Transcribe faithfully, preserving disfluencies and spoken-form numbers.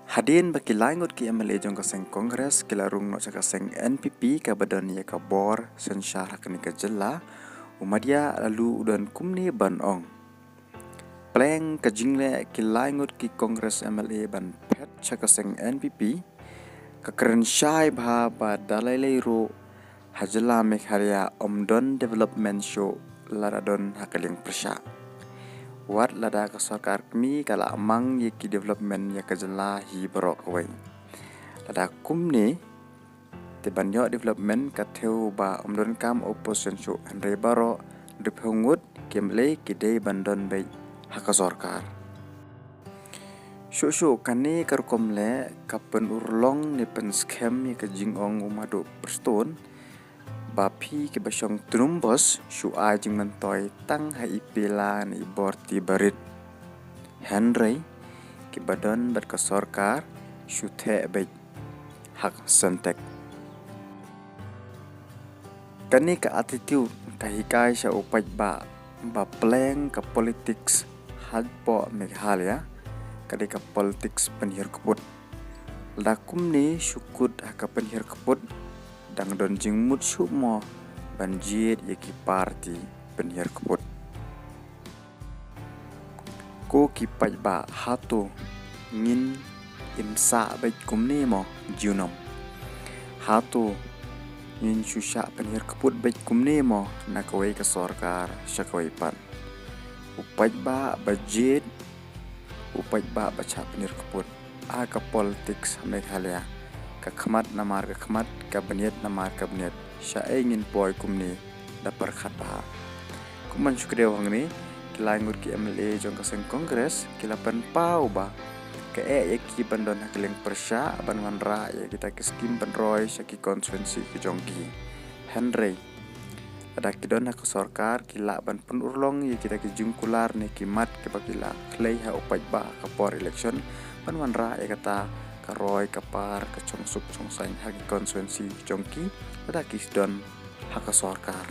Hadien ba ki lai ngut ki M L A jong ka seng Congress ki la rung noh sha ka seng N P P kaba don ïa ka bor synshar ha kane ka jylla, u Madhya Laloo u don kumne ban ong. Pleng ka jingleh ki lai ngut ki Congress M L A ban phet sha ka seng N P P, ka kren shai bha ba da lei lei ruh ha jylla Meghalaya ym don development shuh lada don ha ka liang pyrshah. Wat lada ka sorkar kmie ka la mang ïa ki development ïa ka jylla hi baroh kawei. Lada kumne te ban ïoh development ka thew ba ym don kam opposition shuh, hynrei baroh hynriewphew ngut ki M L A ki dei ban don beit ha ka sorkar. Shuh shuh kane ka rukom leh ka pynurlong ne pynskhem ïa ka jingong u Madhu Prestone ba phi kiba shong tnum bos shu ai jingmyntoi tang ha i pela ne i bor ti barit. Hynrei kiba don bad ka sorkar shu theh beit ha ka Sunteck. Kane ka attitude ka hikai sha u paidbah ba pleng ka politics hapoh Meghalaya ka dei ka politics pynhiar kput. Lada kumne shu kut ha ka pynhiar kput, dang don jingmut shuh mo ban jied ïa ki party pynhiar kput. Ko ki paidbah, hato ngin im sah beit kumne mo? Junom. Hato ngin shu shah pynhiar kput beit kumne mo na kawei ka sorkar sha kawei pat? U paidbah ba jied, u paidbah ba shah pynhiar kput ha ka politics ha Meghalaya. Ka khmat namar ka khmat, ka bniat namar ka bniat. Shaei ngin poi kumne da pyrkhat bha. Kum ban shu kdew hangne, ki lai ngut ki M L A jong ka seng Congress ki la pynpaw ba ka eh ïa ki ban don ha ka liang pyrshah ban wanrah ïa kita ki skim pynroi sha ki constituency ki jong ki. Hynrei lada ki don ha ka sorkar ki lah ban pynurlong ïa kita ki jingkular ne ki mat kiba ki la khlei ha u paidbah ha ka por election ban wanrah ïa kata ka roi ka par ka chongsuk chongsaiñ ha ki constituency ki jong ki lada ki don ha ka sorkar.